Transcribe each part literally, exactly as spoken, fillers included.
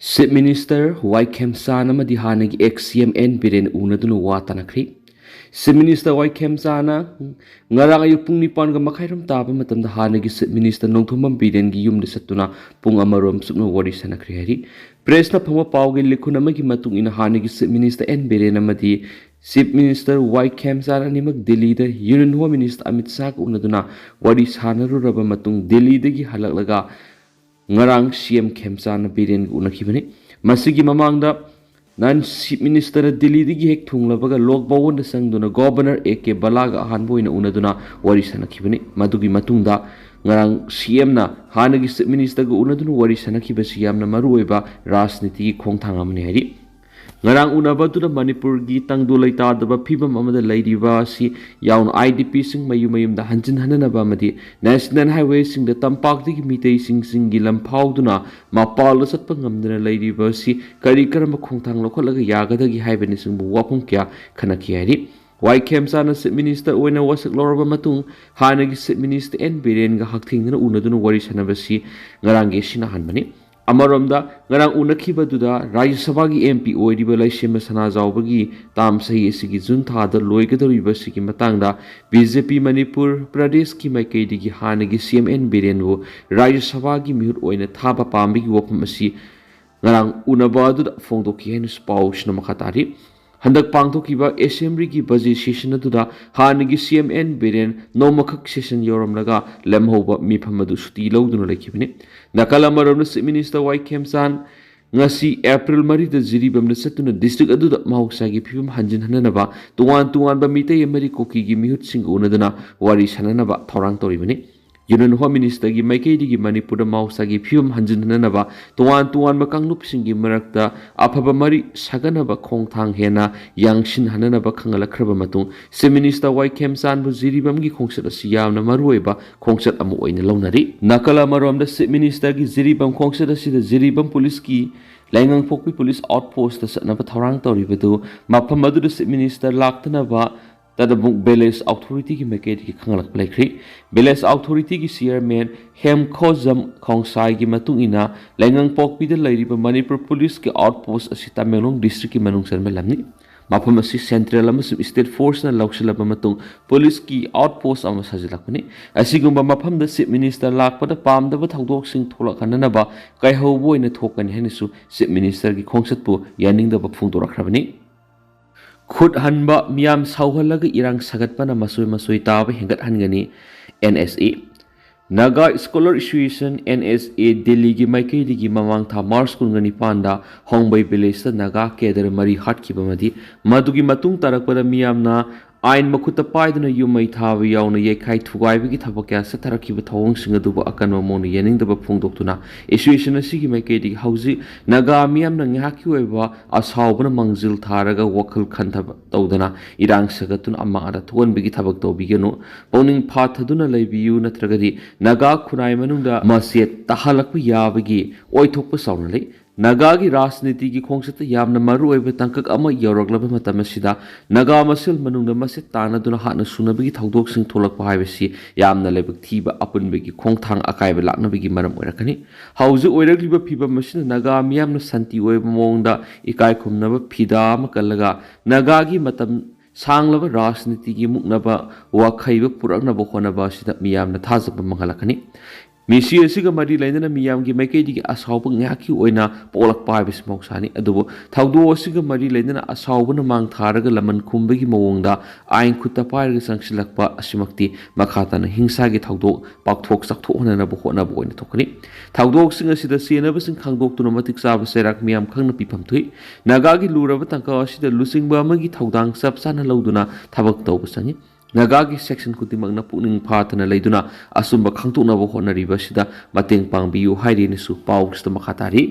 Chief Minister ꯋꯥꯏ ꯈꯦꯝꯆꯥꯟ ꯑꯃꯗꯤ ꯍꯥꯟꯅꯒꯤ ex C M N Biren ꯎꯅꯗꯨꯅ ꯋꯥ ꯇꯥꯅꯈ꯭ꯔꯤ꯫ Chief Minister ꯋꯥꯏ ꯈꯦꯝꯆꯥꯟꯅ ꯉꯔꯥꯡ ꯑꯌꯨꯛ ꯄꯨꯡ ꯅꯤꯄꯥꯟꯒ ꯃꯈꯥꯏꯔꯣꯝ ꯇꯥꯕ ꯃꯇꯝꯗ ꯍꯥꯟꯅꯒꯤ Chief Minister ꯅꯣꯡꯊꯣꯝꯕꯝ ꯕꯤꯔꯦꯟꯒꯤ ꯌꯨꯝꯗ ꯆꯠꯇꯨꯅ ꯄꯨꯡ ꯑꯃꯔꯣꯝ ꯆꯨꯞꯅ ꯋꯥꯔꯤ ꯁꯥꯟꯅꯈ꯭ꯔꯦ ꯍꯥꯏꯔꯤ꯫ Press ꯅ ꯐꯪꯕ ꯄꯥꯎꯒꯤ ꯂꯤꯈꯨꯟ ꯑꯃꯒꯤ ꯃꯇꯨꯡ ꯏꯟꯅ ꯍꯥꯟꯅꯒꯤ Chief Minister N ꯕꯤꯔꯦꯟ ꯑꯃꯗꯤ Chief Minister ꯋꯥꯏ ꯈꯦꯝꯆꯥꯟ ꯑꯅꯤꯃꯛ ꯗꯤꯜꯂꯤꯗ Union Home Minister ꯑꯃꯤꯠ ꯁꯥꯍꯒ ꯎꯅꯗꯨꯅ ꯋꯥꯔꯤ ꯁꯥꯟꯅꯔꯨꯔꯕ ꯃꯇꯨꯡ ꯗꯤꯜꯂꯤꯗꯒꯤ ꯍꯜꯂꯛꯂꯒ ꯉꯔꯥꯡ C M ꯈꯦꯝꯆꯥꯟꯅ ꯕꯤꯔꯦꯟꯒ ꯎꯅꯈꯤꯕꯅꯤ꯫ ꯃꯁꯤꯒꯤ ꯃꯃꯥꯡꯗ ꯅꯍꯥꯟ Chief Minister ꯗꯤꯜꯂꯤꯗꯒꯤ ꯍꯦꯛ ꯊꯨꯡꯂꯕꯒ ꯂꯣꯛ ꯚꯋꯟꯗ ꯆꯪꯗꯨꯅ Governor A K ꯕꯂꯥꯒ ꯑꯍꯥꯟꯕ ꯑꯣꯏꯅ ꯎꯅꯗꯨꯅ ꯋꯥꯔꯤ ꯁꯥꯟꯅꯈꯤꯕꯅꯤ꯫ ꯃꯗꯨꯒꯤ ꯃꯇꯨꯡꯗ ꯉꯔꯥꯡ C M ꯅ ꯍꯥꯟꯅꯒꯤ Chief Minister ꯒ ꯎꯅꯗꯨꯅ ꯋꯥꯔꯤ ꯁꯥꯟꯅꯈꯤꯕꯁꯤ ꯌꯥꯝꯅ ꯃꯔꯨꯑꯣꯏꯕ ꯔꯥꯖꯅꯤꯇꯤꯒꯤ ꯈꯣꯡꯊꯥꯡ ꯑꯃꯅꯤ ꯍꯥꯏꯔꯤ꯫ ꯉꯔꯥꯡ ꯎꯅꯕ ꯑꯗꯨꯗ ꯃꯅꯤꯄꯨꯔꯒꯤ ꯇꯪꯗꯨ ꯂꯩꯇꯥꯗꯕ ꯐꯤꯕꯝ ꯑꯃꯗ ꯂꯩꯔꯤꯕ ꯑꯁꯤ ꯌꯥꯎꯅ I D P ꯁꯤꯡ ꯃꯌꯨꯝ ꯃꯌꯨꯝꯗ ꯍꯟꯖꯤꯟ ꯍꯟꯅꯅꯕ ꯑꯃꯗꯤ National Highway ꯁꯤꯡꯗ ꯇꯝꯄꯥꯛꯇꯒꯤ ꯃꯤꯇꯩꯁꯤꯡ ꯆꯤꯡꯒꯤ ꯂꯝꯐꯥꯎꯗꯨꯅ ꯃꯄꯥꯟꯗ ꯆꯠꯄ ꯉꯝꯗꯅ ꯂꯩꯔꯤꯕ ꯑꯁꯤ ꯀꯔꯤ ꯀꯔꯝꯕ ꯈꯣꯡꯊꯥꯡ ꯂꯧꯈꯠꯂꯒ ꯌꯥꯒꯗꯒꯦ ꯍꯥꯏꯕꯅꯆꯤꯡꯕ ꯋꯥꯐꯝ ꯀꯌꯥ ꯈꯟꯅꯈꯤ ꯍꯥꯏꯔꯤ꯫ ꯋꯥꯏ ꯈꯦꯝꯆꯥꯟꯅ Chief Minister ꯑꯣꯏꯅ ꯋꯥꯁꯛ ꯂꯧꯔꯕ ꯃꯇꯨꯡ ꯍꯥꯟꯅꯒꯤ Chief Minister N ꯕꯤꯔꯦꯟꯒ ꯍꯛꯊꯦꯡꯅꯅ ꯎꯅꯗꯨꯅ ꯋꯥꯔꯤ ꯁꯥꯟꯅꯕꯁꯤ ꯉꯔꯥꯡꯒꯤ ꯑꯁꯤꯅ ꯑꯍꯥꯟꯕꯅꯤ꯫ ꯑꯃꯔꯣꯝꯗ ꯉꯔꯥꯡ ꯎꯅꯈꯤꯕꯗꯨꯗ ꯔꯥꯖ꯭ꯌ ꯁꯚꯥꯒꯤ M P ꯑꯣꯏꯔꯤꯕ ꯂꯩꯁꯦꯝꯕ ꯁꯅꯥꯖꯥꯎꯕꯒꯤ term ꯆꯍꯤ ꯑꯁꯤꯒꯤ ꯖꯨꯟ ꯊꯥꯗ ꯂꯣꯏꯒꯗꯧꯔꯤꯕ ꯑꯁꯤꯒꯤ ꯃꯇꯥꯡꯗ B J P ꯃꯅꯤꯄꯨꯔ ꯄ꯭ꯔꯗꯦꯁꯀꯤ ꯃꯥꯏꯀꯩꯗꯒꯤ ꯍꯥꯟꯅꯒꯤ C M N ꯕꯤꯔꯦꯟꯕꯨ ꯔꯥꯖ꯭ꯌ ꯁꯚꯥꯒꯤ ꯃꯤꯍꯨꯠ ꯑꯣꯏꯅ ꯊꯥꯕ ꯄꯥꯝꯕꯒꯤ ꯋꯥꯐꯝ ꯑꯁꯤ ꯉꯔꯥꯡ ꯎꯅꯕ ꯑꯗꯨꯗ ꯐꯣꯡꯗꯣꯛꯈꯤ ꯍꯥꯏꯅꯁꯨ ꯄꯥꯎꯁꯤꯅ ꯃꯈꯥ ꯇꯥꯔꯤ꯫ ꯍꯟꯗꯛ ꯄꯥꯡꯊꯣꯛꯈꯤꯕ Assembly ꯒꯤ budget session ꯑꯗꯨꯗ ꯍꯥꯟꯅꯒꯤ C M N Biren ꯅꯣꯡꯃꯈꯛ session ꯌꯧꯔꯝꯂꯒ ꯂꯦꯝꯍꯧꯕ ꯃꯤꯐꯝ ꯑꯗꯨ ꯁꯨꯇꯤ ꯂꯧꯗꯨꯅ ꯂꯩꯈꯤꯕꯅꯤ꯫ ꯅꯥꯀꯜ ꯑꯃꯔꯣꯝꯗ Chief Minister ꯋꯥꯏ ꯈꯦꯝꯆꯥꯟ ꯉꯁꯤ April ꯃꯔꯤꯗ ꯖꯤꯔꯤꯕꯥꯝꯗ ꯆꯠꯇꯨꯅ district ꯑꯗꯨꯗ ꯃꯍꯧꯁꯥꯒꯤ ꯐꯤꯕꯝ ꯍꯟꯖꯤꯟꯍꯟꯅꯅꯕ ꯇꯣꯉꯥꯟ ꯇꯣꯉꯥꯟꯕ ꯃꯤꯇꯩ ꯑꯃꯗꯤ ꯀꯨꯀꯤꯒꯤ ꯃꯤꯍꯨꯠꯁꯤꯡꯒ ꯎꯅꯗꯨꯅ ꯋꯥꯔꯤ ꯁꯥꯟꯅꯅꯕ ꯊꯧꯔꯥꯡ ꯇꯧꯔꯤꯕꯅꯤ꯫ Union Home Minister ꯒꯤ ꯃꯥꯏꯀꯩꯗꯒꯤ ꯃꯅꯤꯄꯨꯔꯗ ꯃꯍꯧꯁꯥꯒꯤ ꯐꯤꯕꯝ ꯍꯟꯖꯤꯟꯍꯟꯅꯅꯕ ꯇꯣꯉꯥꯟ ꯇꯣꯉꯥꯟꯕ ꯀꯥꯡꯂꯨꯞꯁꯤꯡꯒꯤ ꯃꯔꯛꯇ ꯑꯐꯕ ꯃꯔꯤ ꯁꯥꯒꯠꯅꯕ ꯈꯣꯡꯊꯥꯡ ꯍꯦꯟꯅ ꯌꯥꯡꯁꯤꯟꯍꯟꯅꯅꯕ ꯈꯪꯍꯜꯂꯛꯈ꯭ꯔꯕ ꯃꯇꯨꯡ Chief Minister ꯋꯥꯏ ꯈꯦꯝꯆꯥꯟꯕꯨ ꯖꯤꯔꯤꯕꯥꯝꯒꯤ ꯈꯣꯡꯆꯠ ꯑꯁꯤ ꯌꯥꯝꯅ ꯃꯔꯨꯑꯣꯏꯕ ꯈꯣꯡꯆꯠ ꯑꯃ ꯑꯣꯏꯅ ꯂꯧꯅꯔꯤ꯫ ꯅꯥꯀꯜ ꯑꯃꯔꯣꯝꯗ Chief Minister ꯒꯤ ꯖꯤꯔꯤꯕꯥꯝ ꯈꯣꯡꯆꯠ ꯑꯁꯤꯗ ꯖꯤꯔꯤꯕꯥꯝ ꯄꯨꯂꯤꯁꯀꯤ ꯂꯩꯉꯥꯡꯄꯣꯛꯄꯤ ꯄꯨꯂꯤꯁ outpost ꯇ ꯆꯠꯅꯕ ꯊꯧꯔꯥꯡ ꯇꯧꯔꯤꯕꯗꯨ ꯃꯐꯝ ꯑꯗꯨꯗ Chief Minister ꯂꯥꯛꯇꯅꯕ ꯇꯗꯕꯨꯛ ꯚꯤꯂꯦꯖ ꯑꯣꯊꯣꯔꯤꯇꯤꯒꯤ ꯃꯥꯏꯀꯩꯗꯒꯤ ꯈꯪꯍꯜꯂꯛꯄ ꯂꯩꯈ꯭ꯔꯤ꯫ ꯚꯤꯂꯦꯖ ꯑꯣꯊꯣꯔꯤꯇꯤꯒꯤ ꯆꯤꯌꯔꯃꯦꯟ ꯍꯦꯝꯈꯣꯖꯝ ꯈꯣꯡꯁꯥꯏꯒꯤ ꯃꯇꯨꯡ ꯏꯟꯅ, ꯂꯩꯉꯪꯄꯣꯛꯄꯤꯗ ꯂꯩꯔꯤꯕ ꯃꯅꯤꯄꯨꯔ ꯄꯨꯂꯤꯁꯀꯤ ꯑꯥꯎꯠ ꯄꯣꯁ ꯑꯁꯤ ꯇꯃꯦꯡꯂꯣꯡ ꯗꯤꯁꯇ꯭ꯔꯤꯛꯀꯤ ꯃꯅꯨꯡ ꯆꯟꯕ ꯂꯝꯅꯤ꯫ ꯃꯐꯝ ꯑꯁꯤ ꯁꯦꯟꯇ꯭ꯔꯦꯜ ꯑꯃꯁꯨꯡ ꯁ꯭ꯇꯦꯠ ꯐꯣꯔꯁꯅ ꯂꯧꯁꯤꯜꯂꯕ ꯃꯇꯨꯡ ꯄꯨꯂꯤꯁꯀꯤ ꯑꯥꯎꯠ ꯄꯣꯁ ꯑꯃ ꯁꯥꯖꯤꯜꯂꯛꯄꯅꯤ꯫ ꯑꯁꯤꯒꯨꯝꯕ ꯃꯐꯝꯗ ꯆꯤꯐ ꯃꯤꯅꯤꯁꯇꯔ ꯂꯥꯛꯄꯗ ꯄꯥꯝꯗꯕ ꯊꯧꯗꯣꯛꯁꯤꯡ ꯊꯣꯛꯂꯛꯍꯟꯅꯅꯕ ꯀꯥꯏꯍꯧꯕ ꯑꯣꯏꯅ ꯊꯣꯛꯀꯅꯤ ꯍꯥꯏꯅꯁꯨ ꯆꯤꯐ ꯃꯤꯅꯤꯁꯇꯔꯒꯤ ꯈꯣꯡꯆꯠꯄꯨ ꯌꯥꯅꯤꯡꯗꯕ ꯐꯣꯡꯗꯣꯔꯛꯈ꯭ꯔꯕꯅꯤ꯫ ꯈꯨꯠ ꯍꯟꯕ, ꯃꯤꯌꯥꯝ ꯁꯥꯎꯍꯜꯂꯒ ꯏꯔꯥꯡ ꯁꯥꯒꯠꯄꯅ ꯃꯆꯣꯏ ꯃꯆꯣꯏ ꯇꯥꯕ ꯍꯦꯟꯒꯠꯍꯟꯒꯅꯤ꯫ N S A, Naga scholar association, N S A, ꯗꯦꯜꯂꯤꯒꯤ ꯃꯥꯏꯀꯩꯗꯒꯤ ꯃꯃꯥꯡ ꯊꯥ ꯃꯥꯔꯆ ꯀꯨꯟꯒ ꯅꯤꯄꯥꯟꯗ ꯍꯣꯡꯕꯩ ꯚꯤꯂꯦꯖꯇ ꯅꯥꯒꯥ ꯀꯦꯗꯔ ꯃꯔꯤ ꯍꯥꯠꯈꯤꯕ ꯑꯃꯗꯤ ꯃꯗꯨꯒꯤ ꯃꯇꯨꯡ ꯇꯥꯔꯛꯄꯗ ꯃꯤꯌꯥꯝꯅ ꯑꯥꯏꯟ ꯃꯈꯨꯠꯇ ꯄꯥꯏꯗꯨꯅ ꯌꯨꯝ ꯃꯩ ꯊꯥꯕ ꯌꯥꯎꯅ ꯌꯩꯈꯥꯏ ꯊꯨꯒꯥꯏꯕꯒꯤ ꯊꯕꯛ ꯀꯌꯥ ꯆꯠꯊꯔꯛꯈꯤꯕ ꯊꯧꯑꯣꯡꯁꯤꯡ ꯑꯗꯨꯕꯨ ꯑꯀꯟꯕ ꯃꯑꯣꯡꯗ ꯌꯥꯅꯤꯡꯗꯕ ꯐꯣꯡꯗꯣꯛꯇꯨꯅ, ꯑꯦꯁꯣꯁꯤꯌꯦꯁꯟ ꯑꯁꯤꯒꯤ ꯃꯥꯏꯀꯩꯗꯒꯤ ꯍꯧꯖꯤꯛ ꯅꯥꯒꯥ ꯃꯤꯌꯥꯝꯅ ꯉꯥꯏꯍꯥꯛꯀꯤ ꯑꯣꯏꯕ ꯑꯁꯥꯎꯕꯅ ꯃꯥꯡꯖꯤꯜ ꯊꯥꯔꯒ ꯋꯥꯈꯜ ꯈꯟꯊꯕ ꯇꯧꯗꯅ ꯏꯔꯥꯡ ꯁꯥꯒꯠꯇꯨꯅ ꯑꯃꯥꯡ ꯑꯇꯥ ꯊꯣꯛꯍꯟꯕꯒꯤ ꯊꯕꯛ ꯇꯧꯕꯤꯒꯅꯨ꯫ ꯄꯨꯛꯅꯤꯡ ꯐꯥꯊꯗꯨꯅ ꯂꯩꯕꯤꯌꯨ, ꯅꯠꯇ꯭ꯔꯒꯗꯤ ꯅꯥꯒꯥ ꯈꯨꯟꯅꯥꯏ ꯃꯅꯨꯡꯗ ꯃꯆꯦꯠ ꯇꯥꯍꯜꯂꯛꯄ ꯌꯥꯕꯒꯤ ꯑꯣꯏꯊꯣꯛꯄ ꯆꯥꯎꯅ ꯂꯩ꯫ ꯅꯥꯒꯥꯒꯤ ꯔꯥꯖꯅꯤꯇꯤꯒꯤ ꯈꯣꯡꯆꯠꯇ ꯌꯥꯝꯅ ꯃꯔꯨꯑꯣꯏꯕ ꯇꯥꯡꯀꯛ ꯑꯃ ꯌꯧꯔꯛꯂꯕ ꯃꯇꯝ ꯑꯁꯤꯗ ꯅꯥꯒꯥ ꯃꯁꯦꯜ ꯃꯅꯨꯡꯗ ꯃꯆꯦꯠ ꯇꯥꯟꯅꯗꯨꯅ ꯍꯥꯠꯅ ꯁꯨꯅꯕꯒꯤ ꯊꯧꯗꯣꯛꯁꯤꯡ ꯊꯣꯛꯂꯛꯄ ꯍꯥꯏꯕꯁꯤ ꯌꯥꯝꯅ ꯂꯥꯏꯕꯛ ꯊꯤꯕ ꯑꯄꯨꯟꯕꯒꯤ ꯈꯣꯡꯊꯥꯡ ꯑꯀꯥꯏꯕ ꯂꯥꯛꯅꯕꯒꯤ ꯃꯔꯝ ꯑꯣꯏꯔꯛꯀꯅꯤ꯫ ꯍꯧꯖꯤꯛ ꯑꯣꯏꯔꯛꯂꯤꯕ ꯐꯤꯕꯝ ꯑꯁꯤꯅ ꯅꯥꯒꯥ ꯃꯤꯌꯥꯝꯅ ꯁꯥꯟꯇꯤ ꯑꯣꯏꯕ ꯃꯑꯣꯡꯗ ꯏꯀꯥꯏ ꯈꯨꯝꯅꯕ ꯐꯤꯗꯥ ꯑꯃ ꯀꯜꯂꯒ ꯅꯥꯒꯥꯒꯤ ꯃꯇꯝ ꯁꯥꯡꯂꯕ ꯔꯥꯖꯅꯤꯇꯤꯒꯤ ꯃꯨꯛꯅꯕ ꯋꯥꯈꯩꯕ ꯄꯨꯔꯛꯅꯕ ꯍꯣꯠꯅꯕ ꯑꯁꯤꯗ ꯃꯤꯌꯥꯝꯅ ꯊꯥꯖꯕ ꯃꯥꯡꯍꯜꯂꯛꯀꯅꯤ꯫ ꯃꯤꯁꯤ ꯑꯁꯤꯒ ꯃꯔꯤ ꯂꯩꯅꯅ ꯃꯤꯌꯥꯝꯒꯤ ꯃꯥꯏꯀꯩꯗꯒꯤ ꯑꯁꯥꯎꯕ ꯉꯥꯏꯍꯥꯛꯀꯤ ꯑꯣꯏꯅ ꯄꯣꯛꯂꯛꯄ ꯍꯥꯏꯕꯁꯤ ꯃꯍꯧꯁꯥꯅꯤ꯫ ꯑꯗꯨꯕꯨ ꯊꯧꯗꯣꯛ ꯑꯁꯤꯒ ꯃꯔꯤ ꯂꯩꯅꯅ ꯑꯁꯥꯎꯕꯅ ꯃꯥꯡ ꯊꯥꯔꯒ ꯂꯃꯟ ꯈꯨꯝꯕꯒꯤ ꯃꯑꯣꯡꯗ ꯑꯥꯏꯟ ꯈꯨꯠꯇ ꯄꯥꯏꯔꯒ ꯆꯪꯁꯤꯜꯂꯛꯄ ꯑꯁꯤꯃꯛꯇꯤ ꯃꯈꯥ ꯇꯥꯅ ꯍꯤꯡꯁꯥꯒꯤ ꯊꯧꯗꯣꯛ ꯄꯥꯛꯊꯣꯛ ꯆꯥꯎꯊꯣꯛꯍꯟꯅꯅꯕ ꯍꯣꯠꯅꯕ ꯑꯣꯏꯅ ꯊꯣꯛꯀꯅꯤ꯫ ꯊꯧꯗꯣꯛꯁꯤꯡ ꯑꯁꯤꯗ ꯆꯦꯟꯅꯕꯁꯤꯡ ꯈꯪꯗꯣꯛꯇꯨꯅ ꯃꯇꯤꯛ ꯆꯥꯕ ꯆꯩꯔꯥꯛ ꯃꯤꯌꯥꯝ ꯈꯪꯅ ꯄꯤꯐꯝ ꯊꯣꯛꯏ꯫ ꯅꯥꯒꯥꯒꯤ ꯂꯨꯔꯕ ꯇꯥꯡꯀꯛ ꯑꯁꯤꯗ ꯂꯨꯆꯤꯡꯕ ꯑꯃꯒꯤ ꯊꯧꯗꯥꯡ ꯆꯞ ꯆꯥꯅ ꯂꯧꯗꯨꯅ ꯊꯕꯛ ꯇꯧꯕ ꯆꯪꯏ꯫ ꯅꯥꯒꯥꯒꯤ ꯁꯦꯛꯁꯟ ꯈꯨꯗꯤꯡꯃꯛꯅ ꯄꯨꯛꯅꯤꯡ ꯐꯥꯊꯅ ꯂꯩꯗꯨꯅ ꯑꯆꯨꯝꯕ ꯈꯪꯗꯣꯛꯅꯕ ꯍꯣꯠꯅꯔꯤꯕ ꯑꯁꯤꯗ ꯃꯇꯦꯡ ꯄꯥꯡꯕꯤꯌꯨ ꯍꯥꯏꯔꯤꯅꯁꯨ ꯄꯥꯎꯁꯤꯗ ꯃꯈꯥ ꯇꯥꯔꯤ꯫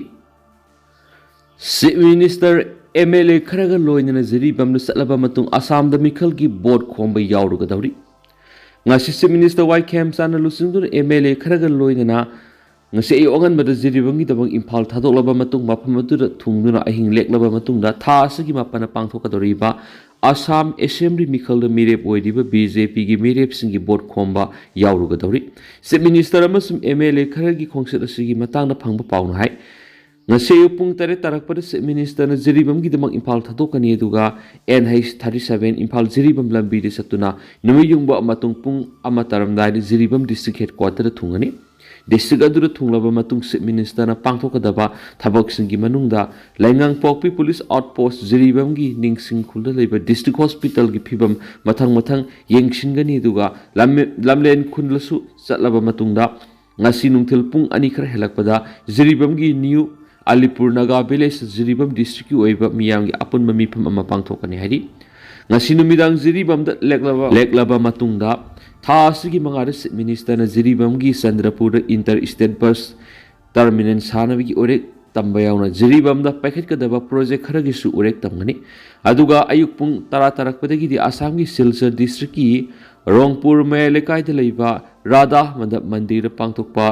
ꯆꯤꯐ ꯃꯤꯅꯤꯁꯇꯔ ꯑꯦꯝ ꯑꯦꯜ ꯑꯦ ꯈꯔꯒ ꯂꯣꯏꯅꯅ ꯖꯤꯔꯤꯕꯥꯝꯗ ꯆꯠꯂꯕ ꯃꯇꯨꯡ ꯑꯁꯥꯝꯗ ꯃꯤꯈꯜꯒꯤ ꯚꯣꯠ ꯈꯣꯝꯕ ꯌꯥꯎꯔꯨꯒꯗꯧꯔꯤ꯫ ꯉꯁꯤ ꯆꯤꯐ ꯃꯤꯅꯤꯁꯇꯔ ꯋꯥꯏ ꯈꯦꯝꯆꯥꯟꯅ ꯂꯨꯆꯤꯡꯗꯨꯅ ꯑꯦꯝ ꯑꯦꯜ ꯑꯦ ꯈꯔꯒ ꯂꯣꯏꯅꯅ ꯉꯁꯤ ꯑꯌꯨꯛ ꯑꯉꯟꯕꯗ ꯖꯤꯔꯤꯕꯥꯝꯒꯤꯗꯃꯛ ꯏꯝꯐꯥꯜ ꯊꯥꯗꯣꯛꯂꯕ ꯃꯇꯨꯡ ꯃꯐꯝ ꯑꯗꯨꯗ ꯊꯨꯡꯗꯨꯅ ꯑꯍꯤꯡ ꯂꯦꯛꯂꯕ ꯃꯇꯨꯡꯗ ꯊꯥ ꯑꯁꯤꯒꯤ ꯃꯥꯄꯟꯗ ꯄꯥꯡꯊꯣꯛꯀꯗꯧꯔꯤꯕ ꯑꯁꯥꯝ ꯑꯦꯁꯦꯝꯕ꯭ꯂꯤ ꯃꯤꯈꯜꯗ ꯃꯤꯔꯦꯞ ꯑꯣꯏꯔꯤꯕ ꯕꯤ ꯖꯦ ꯄꯤꯒꯤ ꯃꯤꯔꯦꯞꯁꯤꯡꯒꯤ ꯚꯣꯠ ꯈꯣꯝꯕ ꯌꯥꯎꯔꯨꯒꯗꯧꯔꯤ꯫ ꯆꯤꯐ ꯃꯤꯅꯤꯁꯇꯔ ꯑꯃꯁꯨꯡ ꯑꯦꯝ ꯑꯦꯜ ꯑꯦ ꯈꯔꯒꯤ ꯈꯣꯡꯆꯠ ꯑꯁꯤꯒꯤ ꯃꯇꯥꯡꯗ ꯐꯪꯕ ꯄꯥꯎꯅ ꯍꯥꯏ, ꯉꯁꯤ ꯑꯌꯨꯛ ꯄꯨꯡ ꯇꯔꯦꯠ ꯇꯥꯔꯛꯄꯗ ꯆꯤꯐ ꯃꯤꯅꯤꯁꯇꯔꯅ ꯖꯤꯔꯤꯕꯥꯝꯒꯤꯗꯃꯛ ꯏꯝꯐꯥꯜ ꯊꯥꯗꯣꯛꯀꯅꯤ, ꯑꯗꯨꯒ N H thirty seven Imphal Jiribam ꯂꯝꯕꯤꯗ ꯆꯠꯇꯨꯅ ꯅꯨꯃꯤꯠ ꯌꯨꯡꯕ ꯃꯇꯨꯡ ꯄꯨꯡ ꯑꯃ ꯇꯥꯔꯝꯗꯥꯏꯗ ꯖꯤꯔꯤꯕꯥꯝ ꯗꯤꯁꯇ꯭ꯔꯤꯛ ꯍꯦꯗꯀ꯭ꯋꯥꯇꯔꯗ ꯊꯨꯡꯒꯅꯤ꯫ ꯗꯤꯁꯇ꯭ꯔꯤꯛ ꯑꯗꯨꯗ ꯊꯨꯡꯂꯕ ꯃꯇꯨꯡ ꯆꯤꯐ ꯃꯤꯅꯤꯁꯇꯔꯅ ꯄꯥꯡꯊꯣꯛꯀꯗꯕ ꯊꯕꯛꯁꯤꯡꯒꯤ ꯃꯅꯨꯡꯗ ꯂꯩꯉꯥꯡꯄꯣꯛꯄꯤ ꯄꯨꯂꯤꯁ ꯑꯥꯎꯠꯄꯣꯁ ꯖꯤꯔꯤꯕꯥꯝꯒꯤ ꯅꯤꯡꯁꯤꯡ ꯈꯨꯜꯗ ꯂꯩꯕ ꯗꯤꯁꯇ꯭ꯔꯤꯛ ꯍꯣꯁꯄꯤꯇꯥꯜꯒꯤ ꯐꯤꯕꯝ ꯃꯊꯪ ꯃꯊꯪ ꯌꯦꯡꯁꯤꯟꯒꯅꯤ, ꯑꯗꯨꯒ ꯂꯝꯃꯦ-, ꯂꯝꯂꯦꯟ ꯈꯨꯜꯗꯁꯨ ꯆꯠꯂꯕ ꯃꯇꯨꯡꯗ ꯉꯁꯤ ꯅꯨꯡꯊꯤꯜ ꯄꯨꯡ ꯑꯅꯤ ꯈꯔ ꯍꯦꯜꯂꯛꯄꯗ ꯖꯤꯔꯤꯕꯥꯝꯒꯤ ꯅ꯭ꯌꯨ ꯑꯂꯤꯄꯨꯔ ꯅꯥꯒꯥ ꯚꯤꯂꯦꯖ ꯖꯤꯔꯤꯕꯥꯝ ꯗꯤꯁꯇ꯭ꯔꯤꯛꯀꯤ ꯑꯣꯏꯕ ꯃꯤꯌꯥꯝꯒꯤ ꯑꯄꯨꯟꯕ ꯃꯤꯐꯝ ꯑꯃ ꯄꯥꯡꯊꯣꯛꯀꯅꯤ ꯍꯥꯏꯔꯤ꯫ ꯉꯁꯤ ꯅꯨꯃꯤꯗꯥꯡ ꯖꯤꯔꯤꯕꯥꯝꯗ ꯂꯦꯛꯂꯕ, ꯂꯦꯛꯂꯕ ꯃꯇꯨꯡꯗ ꯊꯥ ꯑꯁꯤꯒꯤ ꯃꯉꯥꯗ ꯆꯤꯐ ꯃꯤꯅꯤꯁꯇꯔꯅ ꯖꯤꯔꯤꯕꯥꯝꯒꯤ ꯆꯟꯗ꯭ꯔꯄꯨꯔꯗ ꯏꯟꯇꯔ ꯏꯁꯇꯦꯠ ꯕꯁ ꯇꯔꯃꯤꯅꯦꯜ ꯁꯥꯅꯕꯒꯤ ꯎꯔꯦꯛ ꯇꯝꯕ ꯌꯥꯎꯅ ꯖꯤꯔꯤꯕꯥꯝꯗ ꯄꯥꯏꯈꯠꯀꯗꯕ ꯄ꯭ꯔꯣꯖꯦꯛ ꯈꯔꯒꯤꯁꯨ ꯎꯔꯦꯛ ꯇꯝꯒꯅꯤ꯫ ꯑꯗꯨꯒ ꯑꯌꯨꯛ ꯄꯨꯡ ꯇꯔꯥ ꯇꯥꯔꯛꯄꯗꯒꯤꯗꯤ ꯑꯁꯥꯝꯒꯤ ꯁꯤꯜꯆꯔ ꯗꯤꯁꯇ꯭ꯔꯤꯛꯀꯤ ꯔꯣꯡꯄꯨꯔ ꯃꯌꯥꯏ ꯂꯩꯀꯥꯏꯗ ꯂꯩꯕ ꯔꯥꯙꯥ ꯃꯟꯗꯞ ꯃꯟꯗꯤꯔꯗ ꯄꯥꯡꯊꯣꯛꯄ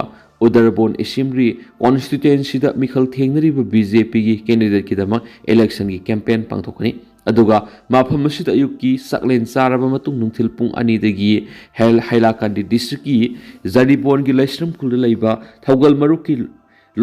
ꯎꯗꯔꯕꯣꯟ ꯑꯦꯁꯦꯝꯕ꯭ꯂꯤ ꯀꯣꯟꯁꯇꯤꯇ꯭ꯋꯦꯟꯁꯤꯗ ꯃꯤꯈꯜ ꯊꯦꯡꯅꯔꯤꯕ ꯕꯤ ꯖꯦ ꯄꯤꯒꯤ ꯀꯦꯟꯗꯤꯗꯦꯠꯀꯤꯗꯃꯛ ꯏꯂꯦꯛꯁꯟꯒꯤ ꯀꯦꯝꯄꯦꯟ ꯄꯥꯡꯊꯣꯛꯀꯅꯤ꯫ ꯑꯗꯨꯒ ꯃꯐꯝ ꯑꯁꯤꯗ ꯑꯌꯨꯛꯀꯤ ꯆꯥꯛꯂꯦꯟ ꯆꯥꯔꯕ ꯃꯇꯨꯡ ꯅꯨꯡꯊꯤꯜ ꯄꯨꯡ ꯑꯅꯤꯗꯒꯤ ꯍꯦꯜ-, ꯍꯩꯂꯥꯀꯥꯟꯗꯤ ꯗꯤꯁꯇ꯭ꯔꯤꯛꯀꯤ ꯖꯥꯔꯤꯕꯣꯟꯒꯤ ꯂꯩꯁ꯭ꯔꯝ ꯈꯨꯜꯗ ꯂꯩꯕ ꯊꯧꯒꯜ ꯃꯔꯨꯞꯀꯤ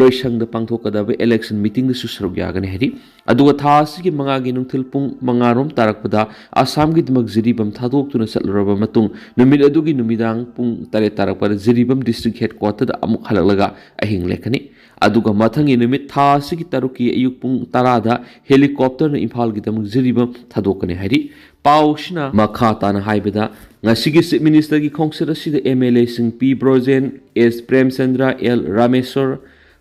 ꯂꯣꯏꯁꯪꯗ ꯄꯥꯡꯊꯣꯛꯀꯗꯕ ꯏꯂꯦꯛꯁꯟ ꯃꯤꯇꯤꯡꯗꯁꯨ ꯁꯔꯨꯛ ꯌꯥꯒꯅꯤ ꯍꯥꯏꯔꯤ꯫ ꯑꯗꯨꯒ ꯊꯥ ꯑꯁꯤꯒꯤ ꯃꯉꯥꯒꯤ ꯅꯨꯡꯊꯤꯜ ꯄꯨꯡ ꯃꯉꯥꯔꯣꯝ ꯇꯥꯔꯛꯄꯗ ꯑꯁꯥꯝꯒꯤꯗꯃꯛ ꯖꯤꯔꯤꯕꯥꯝ ꯊꯥꯗꯣꯛꯇꯨꯅ ꯆꯠꯂꯨꯔꯕ ꯃꯇꯨꯡ ꯅꯨꯃꯤꯠ ꯑꯗꯨꯒꯤ ꯅꯨꯃꯤꯗꯥꯡ ꯄꯨꯡ ꯇꯔꯦꯠ ꯇꯥꯔꯛꯄꯗ ꯖꯤꯔꯤꯕꯥꯝ ꯗꯤꯁꯇ꯭ꯔꯤꯛ ꯍꯦꯗꯀ꯭ꯋꯥꯇꯔꯗ ꯑꯃꯨꯛ ꯍꯜꯂꯛꯂꯒ ꯑꯍꯤꯡ ꯂꯦꯛꯀꯅꯤ꯫ ꯑꯗꯨꯒ ꯃꯊꯪꯒꯤ ꯅꯨꯃꯤꯠ ꯊꯥ ꯑꯁꯤꯒꯤ ꯇꯔꯨꯛꯀꯤ ꯑꯌꯨꯛ ꯄꯨꯡ ꯇꯔꯥꯗ ꯍꯦꯂꯤꯀꯣꯞꯇꯔꯅ ꯏꯝꯐꯥꯜꯒꯤꯗꯃꯛ ꯖꯤꯔꯤꯕꯥꯝ ꯊꯥꯗꯣꯛꯀꯅꯤ ꯍꯥꯏꯔꯤ꯫ ꯄꯥꯎꯁꯤꯅ ꯃꯈꯥ ꯇꯥꯅ ꯍꯥꯏꯕꯗ, ꯉꯁꯤꯒꯤ ꯆꯤꯐ ꯃꯤꯅꯤꯁꯇꯔꯒꯤ ꯈꯣꯡꯆꯠ ꯑꯁꯤꯗ ꯑꯦꯝ ꯑꯦꯜ ꯑꯦꯁꯤꯡ P Brojen, S Premchandra, L Rameshwar,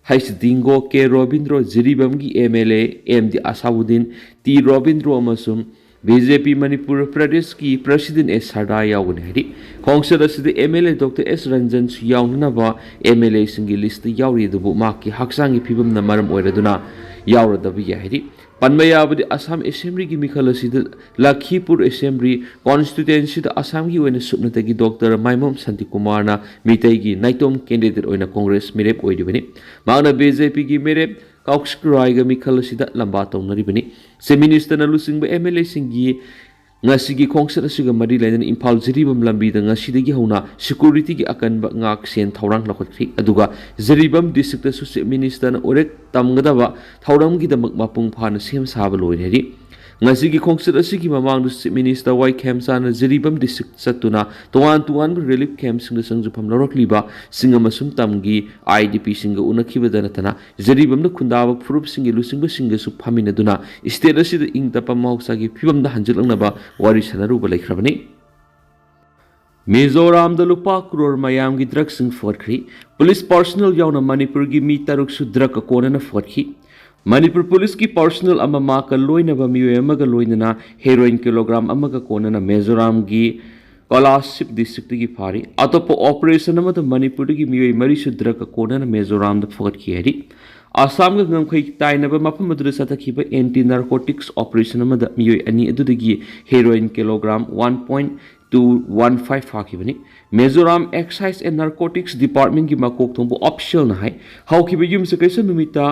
H Dingo, K Robindro, ꯖꯤꯔꯤꯕꯥꯝꯒꯤ M L A M D Asauddin, T Robindro ꯑꯃꯁꯨꯡ ꯕꯤ ꯖꯦ ꯄꯤ ꯃꯅꯤꯄꯨꯔ ꯄ꯭ꯔꯗꯦꯁꯀꯤ ꯄ꯭ꯔꯁꯤꯗꯦꯟ ꯑꯦꯁ ꯁꯔꯗꯥ ꯌꯥꯎꯒꯅꯤ ꯍꯥꯏꯔꯤ꯫ ꯈꯣꯡꯆꯠ ꯑꯁꯤꯗ M L A doctor S ꯔꯟꯖꯟꯁꯨ ꯌꯥꯎꯅꯅꯕ ꯑꯦꯝ ꯑꯦꯜ ꯑꯦꯁꯤꯡꯒꯤ ꯂꯤꯁꯇ ꯌꯥꯎꯔꯤ, ꯑꯗꯨꯕꯨ ꯃꯍꯥꯛꯀꯤ ꯍꯛꯆꯥꯡꯒꯤ ꯐꯤꯕꯝꯅ ꯃꯔꯝ ꯑꯣꯏꯔꯗꯨꯅ ꯌꯥꯎꯔꯗꯕ ꯌꯥꯏ ꯍꯥꯏꯔꯤ꯫ ꯄꯟꯕ ꯌꯥꯕꯗꯤ, ꯑꯁꯥꯝ ꯑꯦꯁꯦꯝꯕ꯭ꯂꯤꯒꯤ ꯃꯤꯈꯜ ꯑꯁꯤꯗ ꯂꯈꯤꯄꯨꯔ ꯑꯦꯁꯦꯝꯕ꯭ꯂꯤ ꯀꯣꯟꯁꯇꯤꯇ꯭ꯋꯦꯟꯁꯤꯗ ꯑꯁꯥꯝꯒꯤ ꯑꯣꯏꯅ ꯁꯨꯞꯅꯇꯒꯤ ꯗꯣꯛꯇꯔ ꯃꯥꯏꯃꯣꯝ ꯁꯥꯟꯇꯤꯀꯨꯃꯥꯔꯅ ꯃꯤꯇꯩꯒꯤ ꯅꯥꯏꯇꯣꯝ ꯀꯦꯟꯗꯤꯗꯦꯠ ꯑꯣꯏꯅ ꯀꯣꯡꯒ꯭ꯔꯦꯁ ꯃꯤꯔꯦꯞ ꯑꯣꯏꯔꯤꯕꯅꯤ꯫ ꯃꯍꯥꯛꯅ ꯕꯤ ꯖꯦ ꯄꯤꯒꯤ ꯃꯤꯔꯦꯞ ꯀꯥꯎꯁꯤꯛ ꯔꯥꯏꯒ ꯃꯤꯈꯜ ꯑꯁꯤꯗ ꯂꯝꯕꯥ ꯇꯧꯅꯔꯤꯕꯅꯤ꯫ ꯆꯤꯐ ꯃꯤꯅꯤꯁꯇꯔꯅ ꯂꯨꯆꯤꯡꯕ ꯑꯦꯝ ꯑꯦꯜ ꯑꯦꯁꯤꯡꯒꯤ ꯉꯁꯤꯒꯤ ꯈꯣꯡꯆꯠ ꯑꯁꯤꯒ ꯃꯔꯤ ꯂꯩꯅꯅ ꯏꯝꯐꯥꯜ ꯖꯤꯔꯤꯕꯥꯝ ꯂꯝꯕꯤꯗ ꯉꯁꯤꯗꯒꯤ ꯍꯧꯅ ꯁꯦꯀ꯭ꯌꯨꯔꯤꯇꯤꯒꯤ ꯑꯀꯟꯕ ꯉꯥꯛꯁꯦꯟ ꯊꯧꯔꯥꯡ ꯂꯧꯈꯠꯈ꯭ꯔꯤ꯫ ꯑꯗꯨꯒ ꯖꯤꯔꯤꯕꯥꯝ ꯗꯤꯁꯇ꯭ꯔꯤꯛꯇꯁꯨ ꯆꯤꯐ ꯃꯤꯅꯤꯁꯇꯔꯅ ꯎꯔꯦꯛ ꯇꯝꯒꯗꯕ ꯊꯧꯔꯝꯒꯤꯗꯃꯛ ꯃꯄꯨꯡ ꯐꯥꯅ ꯁꯦꯝ ꯁꯥꯕ ꯂꯣꯏꯔꯦ ꯍꯥꯏꯔꯤ꯫ ꯉꯁꯤꯒꯤ ꯈꯣꯡꯆꯠ ꯑꯁꯤꯒꯤ ꯃꯃꯥꯡꯗ ꯆꯤꯐ ꯃꯤꯅꯤꯁꯇꯔ ꯋꯥꯏ ꯈꯦꯝꯆꯥꯟꯅ ꯖꯤꯔꯤꯕꯥꯝ ꯗꯤꯁꯇ꯭ꯔꯤꯛ ꯆꯠꯇꯨꯅ ꯇꯣꯉꯥꯟ ꯇꯣꯉꯥꯟꯕ ꯔꯤꯂꯤꯐ ꯀꯦꯝꯞꯁꯤꯡꯗ ꯆꯪꯖꯐꯝ ꯂꯧꯔꯛꯂꯤꯕ ꯆꯤꯡ ꯑꯃꯁꯨꯡ ꯇꯝꯒꯤ ꯑꯥꯏ ꯗꯤ ꯄꯤꯁꯤꯡꯒ ꯎꯅꯈꯤꯕꯗ ꯅꯠꯇꯅ ꯖꯤꯔꯤꯕꯥꯝꯗ ꯈꯨꯟꯗꯥꯕ ꯐꯨꯔꯨꯞꯁꯤꯡꯒꯤ ꯂꯨꯆꯤꯡꯕꯁꯤꯡꯒꯁꯨ ꯐꯝꯃꯤꯟꯅꯗꯨꯅ ꯁ꯭ꯇꯦꯠ ꯑꯁꯤꯗ ꯏꯪ ꯇꯞꯄ ꯃꯍꯧꯁꯥꯒꯤ ꯐꯤꯕꯝꯗ ꯍꯟꯖꯤꯜꯂꯛꯅꯕ ꯋꯥꯔꯤ ꯁꯥꯟꯅꯔꯨꯕ ꯂꯩꯈ꯭ꯔꯕꯅꯤ꯫ ꯃꯤꯖꯣꯔꯥꯝꯗ ꯂꯨꯄꯥ ꯀ꯭ꯔꯣꯔ ꯃꯌꯥꯝꯒꯤ ꯗ꯭ꯔꯒꯁꯤꯡ ꯐꯒꯠꯈ꯭ꯔꯤ꯫ ꯄꯨꯂꯤꯁ ꯄꯥꯔꯁꯣꯅꯦꯜ ꯌꯥꯎꯅ ꯃꯅꯤꯄꯨꯔꯒꯤ ꯃꯤ ꯇꯔꯨꯛꯁꯨ ꯗ꯭ꯔꯒ ꯑꯀꯣꯟꯅꯅ ꯐꯒꯠꯈꯤ꯫ ꯃꯅꯤꯄꯨꯔ ꯄꯨꯂꯤꯁꯀꯤ ꯄꯥꯔꯁꯣꯅꯦꯜ ꯑꯃ ꯃꯍꯥꯛꯀ ꯂꯣꯏꯅꯕ ꯃꯤꯑꯣꯏ ꯑꯃꯒ ꯂꯣꯏꯅꯅ ꯍꯦꯔꯣꯏꯟ ꯀꯤꯂꯣꯒ꯭ꯔꯥꯝ ꯑꯃꯒ ꯀꯣꯟꯅꯅ ꯃꯤꯖꯣꯔꯥꯝꯒꯤ ꯀꯣꯂꯥꯁꯤꯞ ꯗꯤꯁꯇ꯭ꯔꯤꯛꯇꯒꯤ ꯐꯥꯔꯤ꯫ ꯑꯇꯣꯞꯄ ꯑꯣꯄꯔꯦꯁꯟ ꯑꯃꯗ ꯃꯅꯤꯄꯨꯔꯗꯒꯤ ꯃꯤꯑꯣꯏ ꯃꯔꯤꯁꯨ ꯗ꯭ꯔꯒ ꯀꯣꯟꯅꯅ ꯃꯤꯖꯣꯔꯥꯝꯗ ꯐꯒꯠꯈꯤ ꯍꯥꯏꯔꯤ꯫ ꯑꯁꯥꯝꯒ ꯉꯝꯈꯩ ꯇꯥꯏꯅꯕ ꯃꯐꯝ ꯑꯗꯨꯗ ꯆꯠꯊꯈꯤꯕ ꯑꯦꯟꯇꯤ ꯅꯥꯔꯀꯣꯇꯤꯛꯁ ꯑꯣꯄꯔꯦꯁꯟ ꯑꯃꯗ ꯃꯤꯑꯣꯏ ꯑꯅꯤ ꯑꯗꯨꯗꯒꯤ heroin kilogram one point two one five ꯐꯥꯈꯤꯕꯅꯤ꯫ ꯃꯤꯖꯣꯔꯥꯝ ꯑꯦꯛꯁꯥꯏꯁ ꯑꯦꯟ ꯅꯥꯔꯀꯣꯇꯤꯛꯁ ꯗꯤꯄꯥꯔꯠꯃꯦꯟꯒꯤ ꯃꯀꯣꯛ ꯊꯣꯡꯕ ꯑꯣꯐꯤꯁꯤꯌꯦꯜꯅ ꯍꯥꯏ, ꯍꯧꯈꯤꯕ ꯌꯨꯝꯁꯀꯩꯁ ꯅꯨꯃꯤꯠꯇ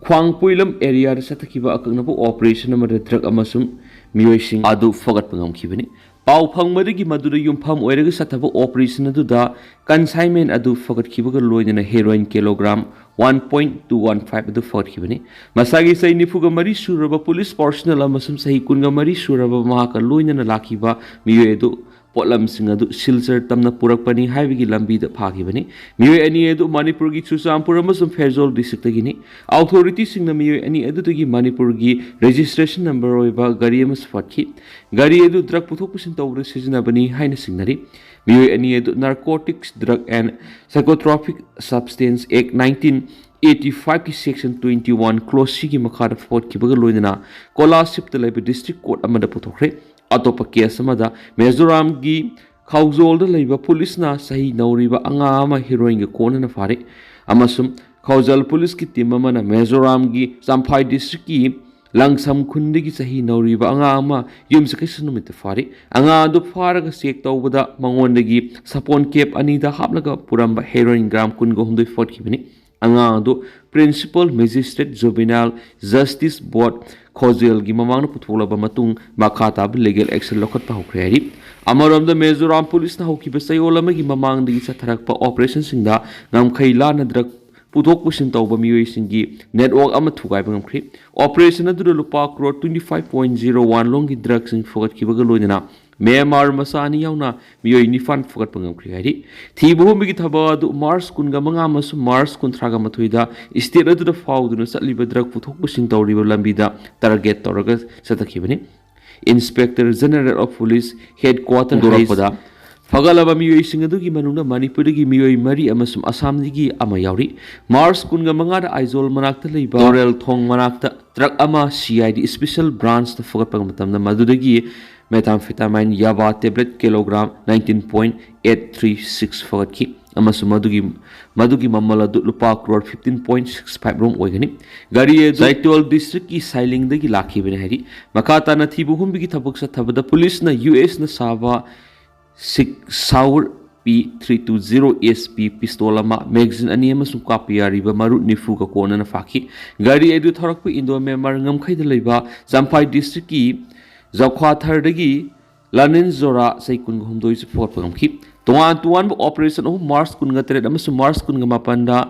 ꯈ꯭ꯋꯥꯡꯄꯣꯏꯂꯝ ꯑꯦꯔꯤꯌꯥꯗ ꯆꯠꯊꯈꯤꯕ ꯑꯀꯛꯅꯕ ꯑꯣꯄꯔꯦꯁꯟ ꯑꯃꯗ ꯗ꯭ꯔꯒ ꯑꯃꯁꯨꯡ ꯃꯤꯑꯣꯏꯁꯤꯡ ꯑꯗꯨ ꯐꯒꯠꯄ ꯉꯝꯈꯤꯕꯅꯤ꯫ ꯄꯥꯎ ꯐꯪꯕꯗꯒꯤ ꯃꯗꯨꯗ ꯌꯨꯝꯐꯝ ꯑꯣꯏꯔꯒ ꯆꯠꯊꯕ ꯑꯣꯄꯔꯦꯁꯟ ꯑꯗꯨꯗ ꯀꯟꯁꯥꯏꯟꯃꯦꯟ ꯑꯗꯨ ꯐꯒꯠꯈꯤꯕꯒ ꯂꯣꯏꯅꯅ heroine kilogram one point two one five ꯑꯗꯨ ꯐꯒꯠꯈꯤꯕꯅꯤ꯫ ꯃꯁꯥꯒꯤ ꯆꯍꯤ ꯅꯤꯐꯨꯒ ꯃꯔꯤ ꯁꯨꯔꯕ ꯄꯨꯂꯤꯁ ꯄꯥꯔꯁꯣꯅꯦꯜ ꯑꯃꯁꯨꯡ ꯆꯍꯤ ꯀꯨꯟꯒ ꯃꯔꯤ ꯁꯨꯔꯕ ꯃꯍꯥꯛꯀ ꯂꯣꯏꯅꯅ ꯂꯥꯛꯈꯤꯕ ꯃꯤꯑꯣꯏ ꯑꯗꯨ ꯄꯣꯠꯂꯝꯁꯤꯡ ꯑꯗꯨ ꯁꯤꯜꯆꯔ ꯇꯝꯅ ꯄꯨꯔꯛꯄꯅꯤ ꯍꯥꯏꯕꯒꯤ ꯂꯝꯕꯤꯗ ꯐꯥꯈꯤꯕꯅꯤ꯫ ꯃꯤꯑꯣꯏ ꯑꯅꯤ ꯑꯗꯨ ꯃꯅꯤꯄꯨꯔꯒꯤ ꯆꯨꯔꯆꯥꯟꯄꯨꯔ ꯑꯃꯁꯨꯡ ꯐꯦꯔꯖꯣꯜ ꯗꯤꯁꯇ꯭ꯔꯤꯛꯇꯒꯤꯅꯤ꯫ ꯑꯣꯊꯣꯔꯤꯇꯤꯁꯤꯡꯅ ꯃꯤꯑꯣꯏ ꯑꯅꯤ ꯑꯗꯨꯗꯒꯤ ꯃꯅꯤꯄꯨꯔꯒꯤ ꯔꯦꯖꯤꯁꯇ꯭ꯔꯦꯁꯟ ꯅꯝꯕꯔ ꯑꯣꯏꯕ ꯒꯥꯔꯤ ꯑꯃꯁꯨ ꯐꯠꯈꯤ꯫ ꯒꯥꯔꯤ ꯑꯗꯨ ꯗ꯭ꯔꯒ ꯄꯨꯊꯣꯛ ꯄꯨꯁꯤꯟ ꯇꯧꯕꯗ ꯁꯤꯖꯤꯟꯅꯕꯅꯤ ꯍꯥꯏꯅ ꯆꯤꯡꯅꯔꯤ꯫ ꯃꯤꯑꯣꯏ ꯑꯅꯤ ꯑꯗꯨ narcotics drug and psychotropic substance act nineteen eighty ꯐꯥꯏꯚꯀꯤ ꯁꯦꯛꯁꯟ ꯇ꯭ꯋꯦꯟꯇꯤ ꯋꯥꯟ ꯀ꯭ꯂꯣꯁ ꯁꯤꯒꯤ ꯃꯈꯥꯗ ꯐꯒꯠꯈꯤꯕꯒ ꯂꯣꯏꯅꯅ ꯀꯣꯂꯥꯁꯤꯞꯇ ꯂꯩꯕ ꯗꯤꯁꯇ꯭ꯔꯤꯛ ꯀꯣꯔꯠ ꯑꯃꯗ ꯄꯨꯊꯣꯛꯈ꯭ꯔꯦ꯫ ꯑꯇꯣꯞꯄ ꯀꯦꯁ ꯑꯃꯗ ꯃꯤꯖꯣꯔꯥꯝꯒꯤ ꯈꯥꯎꯖꯣꯜꯗ ꯂꯩꯕ ꯄꯨꯂꯤꯁꯅ ꯆꯍꯤ ꯅꯧꯔꯤꯕ ꯑꯉꯥꯡ ꯑꯃ ꯍꯦꯔꯣꯏꯟꯒ ꯀꯣꯟꯅꯅ ꯐꯥꯔꯦ ꯑꯃꯁꯨꯡ ꯈꯥꯎꯖꯥꯜ ꯄꯨꯂꯤꯁꯀꯤ ꯇꯤꯝ ꯑꯃꯅ ꯃꯤꯖꯣꯔꯥꯝꯒꯤ ꯆꯝꯐꯥꯏ ꯗꯤꯁꯇ꯭ꯔꯤꯛꯀꯤ ꯂꯪꯁꯝ ꯈꯨꯟꯗꯒꯤ ꯆꯍꯤ ꯅꯧꯔꯤꯕ ꯑꯉꯥꯡ ꯑꯃ ꯌꯨꯝꯁꯀꯩꯁ ꯅꯨꯃꯤꯠꯇ ꯐꯥꯔꯤ꯫ ꯑꯉꯥꯡ ꯑꯗꯨ ꯐꯥꯔꯒ ꯆꯦꯛ ꯇꯧꯕꯗ ꯃꯉꯣꯟꯗꯒꯤ ꯁꯥꯄꯣꯟ ꯀꯦꯞ ꯑꯅꯤꯗ ꯍꯥꯞꯂꯒ ꯄꯨꯔꯝꯕ ꯍꯦꯔꯣꯏꯟ ꯒ꯭ꯔꯥꯝ ꯀꯨꯟꯒ ꯍꯨꯝꯗꯣꯏ ꯐꯒꯠꯈꯤꯕꯅꯤ꯫ ꯑꯉꯥꯡ ꯑꯗꯨ Principal Magistrate Juvenile Justice Board ꯈꯣꯖꯦꯜꯒꯤ ꯃꯃꯥꯡꯗ ꯄꯨꯊꯣꯛꯂꯕ ꯃꯇꯨꯡ ꯃꯈꯥ ꯇꯥꯕ legal action ꯂꯧꯈꯠꯄ ꯍꯧꯈ꯭ꯔꯦ ꯍꯥꯏꯔꯤ꯫ ꯑꯃꯔꯣꯝꯗ ꯃꯤꯖꯣꯔꯥꯝ ꯄꯨꯂꯤꯁꯅ ꯍꯧꯈꯤꯕ ꯆꯌꯣꯜ ꯑꯃꯒꯤ ꯃꯃꯥꯡꯗꯒꯤ ꯆꯠꯊꯔꯛꯄ operationꯁꯤꯡꯗ ꯉꯝꯈꯩ ꯂꯥꯟꯅ drug ꯄꯨꯊꯣꯛ ꯄꯨꯁꯤꯟ ꯇꯧꯕ ꯃꯤꯑꯣꯏꯁꯤꯡꯒꯤ network ꯑꯃ ꯊꯨꯒꯥꯏꯕ ꯉꯝꯈ꯭ꯔꯦ꯫ Operation ꯑꯗꯨꯗ ꯂꯨꯄꯥ crore twenty five point zero one ꯂꯣꯝꯒꯤ drugꯁꯤꯡ ꯐꯒꯠꯈꯤꯕꯒ ꯂꯣꯏꯅꯅ ꯃ꯭ꯌꯥꯟꯃꯥꯔ ꯃꯆꯥ ꯑꯅꯤ ꯌꯥꯎꯅ ꯃꯤꯑꯣꯏ ꯅꯤꯄꯥꯟ ꯐꯒꯠꯄ ꯉꯝꯈ꯭ꯔꯦ ꯍꯥꯏꯔꯤ꯫ ꯊꯤꯕ ꯍꯨꯝꯕꯒꯤ ꯊꯕꯛ ꯑꯗꯨ March ꯀꯨꯟꯒ ꯃꯉꯥ ꯑꯃꯁꯨꯡ March ꯀꯨꯟꯊ꯭ꯔꯥꯒ ꯃꯥꯊꯣꯏꯗ state ꯑꯗꯨꯗ ꯐꯥꯎꯗꯨꯅ ꯆꯠꯂꯤꯕ drug ꯄꯨꯊꯣꯛ ꯄꯨꯁꯤꯟ ꯇꯧꯔꯤꯕ ꯂꯝꯕꯤꯗ target ꯇꯧꯔꯒ ꯆꯠꯊꯈꯤꯕꯅꯤ꯫ Inspector General of Police Headquarter ꯍꯥꯏꯗꯣꯔꯛꯄꯗ ꯐꯒꯠꯂꯕ ꯃꯤꯑꯣꯏꯁꯤꯡ ꯑꯗꯨꯒꯤ ꯃꯅꯨꯡꯗ ꯃꯅꯤꯄꯨꯔꯗꯒꯤ ꯃꯤꯑꯣꯏ ꯃꯔꯤ ꯑꯃꯁꯨꯡ ꯑꯁꯥꯝꯗꯒꯤ ꯑꯃ ꯌꯥꯎꯔꯤ꯫ March ꯀꯨꯟꯒ ꯃꯉꯥꯗ ꯑꯥꯏꯖꯣꯜ ꯃꯅꯥꯛꯇ ꯂꯩꯕ ꯇꯣꯔꯦꯜ ꯊꯣꯡ ꯃꯅꯥꯛꯇ truck ꯑꯃ C I D special branchꯇ ꯐꯒꯠꯄ ꯃꯇꯝꯗ ꯃꯗꯨꯗꯒꯤ methamphetamine ꯌꯥꯕꯥ tablet kilogram nineteen point eight three six ꯐꯒꯠꯈꯤ ꯑꯃꯁꯨꯡ ꯃꯗꯨꯒꯤ ꯃꯗꯨꯒꯤ ꯃꯃꯜ ꯑꯗꯨ ꯂꯨꯄꯥ crore fifteen point six five ꯔꯣꯝ ꯑꯣꯏꯒꯅꯤ꯫ ꯒꯥꯔꯤ ꯑꯗꯨ ꯆꯥꯏꯇꯣꯜ districtꯀꯤ ꯁꯥꯏꯂꯤꯡꯗꯒꯤ ꯂꯥꯛꯈꯤꯕꯅꯤ ꯍꯥꯏꯔꯤ꯫ ꯃꯈꯥ ꯇꯥꯅ ꯊꯤꯕ ꯍꯨꯝꯕꯒꯤ ꯊꯕꯛ ꯆꯠꯊꯕꯗ ꯄꯨꯂꯤꯁꯅ U S ꯅ ꯁꯥꯕ Sig Sauer P three two zero S P pistol ꯑꯃ, magazine ꯑꯅꯤ ꯑꯃꯁꯨꯡ ꯀꯥꯞꯄ ꯌꯥꯔꯤꯕ ꯃꯔꯨꯞ ꯅꯤꯐꯨꯒ ꯀꯣꯟꯅꯅ ꯐꯥꯈꯤ꯫ ꯒꯥꯔꯤ ꯑꯗꯨ ꯊꯧꯔꯛꯄ Indo Myanmar ꯉꯝꯈꯩꯗ ꯂꯩꯕ ꯆꯝꯐꯥꯏ districtꯀꯤ ꯖꯧꯈ꯭ꯋꯥꯊꯔꯗꯒꯤ ꯂꯥꯅꯤꯟ ꯖꯣꯔꯥ ꯆꯍꯤ ꯀꯨꯟꯒ ꯍꯨꯝꯗꯣꯏꯁꯨ ꯐꯒꯠꯄ ꯉꯝꯈꯤ꯫ ꯇꯣꯉꯥꯟ ꯇꯣꯉꯥꯟꯕ operation ꯑꯍꯨꯝ March ꯀꯨꯟꯒ ꯇꯔꯦꯠ ꯑꯃꯁꯨꯡ March ꯀꯨꯟꯒ ꯃꯥꯄꯟꯗ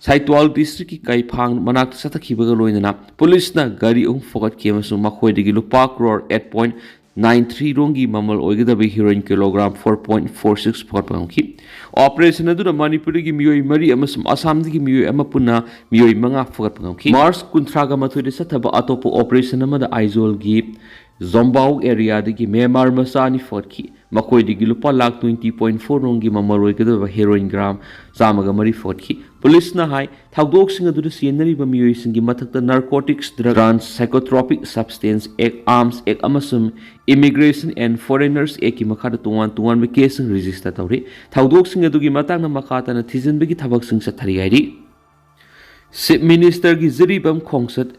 ꯁꯥꯏꯇ꯭ꯋꯥꯜ districtꯀꯤ ꯀꯩꯐꯥꯡ ꯃꯅꯥꯛꯇ ꯆꯠꯊꯈꯤꯕꯒ ꯂꯣꯏꯅꯅ ꯄꯨꯂꯤꯁꯅ ꯒꯥꯔꯤ ꯑꯍꯨꯝ ꯐꯒꯠꯈꯤ ꯑꯃꯁꯨꯡ ꯃꯈꯣꯏꯗꯒꯤ ꯂꯨꯄꯥ crore eight point nine three ꯔꯣꯝꯒꯤ ꯃꯃꯜ ꯑꯣꯏꯒꯗꯕ heroin kilogram four point four six ꯐꯒꯠꯄ ꯉꯝꯈꯤ꯫ Operation ꯑꯗꯨꯅ ꯃꯅꯤꯄꯨꯔꯗꯒꯤ ꯃꯤꯑꯣꯏ ꯃꯔꯤ ꯑꯃꯁꯨꯡ ꯑꯁꯥꯝꯗꯒꯤ ꯃꯤꯑꯣꯏ ꯑꯃ ꯄꯨꯟꯅ ꯃꯤꯑꯣꯏ ꯃꯉꯥ ꯐꯒꯠꯄ ꯉꯝꯈꯤ꯫ March ꯀꯨꯟꯊ꯭ꯔꯥꯒ ꯃꯥꯊꯣꯏꯗ ꯆꯠꯊꯕ ꯑꯇꯣꯞꯄ operation ꯑꯃꯗ ꯑꯥꯏꯖꯣꯜꯒꯤ ꯖꯣꯝꯕꯥꯎ areaꯗꯒꯤ ꯃ꯭ꯌꯥꯟꯃꯥꯔ ꯃꯆꯥ ꯑꯅꯤ ꯐꯒꯠꯈꯤ꯫ ꯃꯈꯣꯏꯗꯒꯤ ꯂꯨꯄꯥ ꯂꯥꯈ twenty point four ꯔꯣꯝꯒꯤ ꯃꯃꯜ ꯑꯣꯏꯒꯗꯕ heroin gram ꯆꯥꯝꯃꯒ ꯃꯔꯤ ꯐꯒꯠꯈꯤ꯫ ꯄꯨꯂꯤꯁꯅ ꯍꯥꯏ, ꯊꯧꯗꯣꯛꯁꯤꯡ ꯑꯗꯨꯗ ꯆꯦꯟꯅꯔꯤꯕ ꯃꯤꯑꯣꯏꯁꯤꯡꯒꯤ ꯃꯊꯛꯇ Narcotics, Drug, Trans Psychotropic Substance Act, Arms Act ꯑꯃꯁꯨꯡ Immigration and Foreigners Actꯀꯤ ꯃꯈꯥꯗ ꯇꯣꯉꯥꯟ ꯇꯣꯉꯥꯟꯕ caseꯁꯤꯡ register ꯇꯧꯔꯤ꯫ ꯊꯧꯗꯣꯛꯁꯤꯡ ꯑꯗꯨꯒꯤ ꯃꯇꯥꯡꯗ ꯃꯈꯥ ꯇꯥꯅ ꯊꯤꯖꯤꯟꯕꯒꯤ ꯊꯕꯛꯁꯤꯡ ꯆꯠꯊꯔꯤ ꯍꯥꯏꯔꯤ꯫ Chief Ministerꯒꯤ ꯖꯤꯔꯤꯕꯥꯝ ꯈꯣꯡꯆꯠ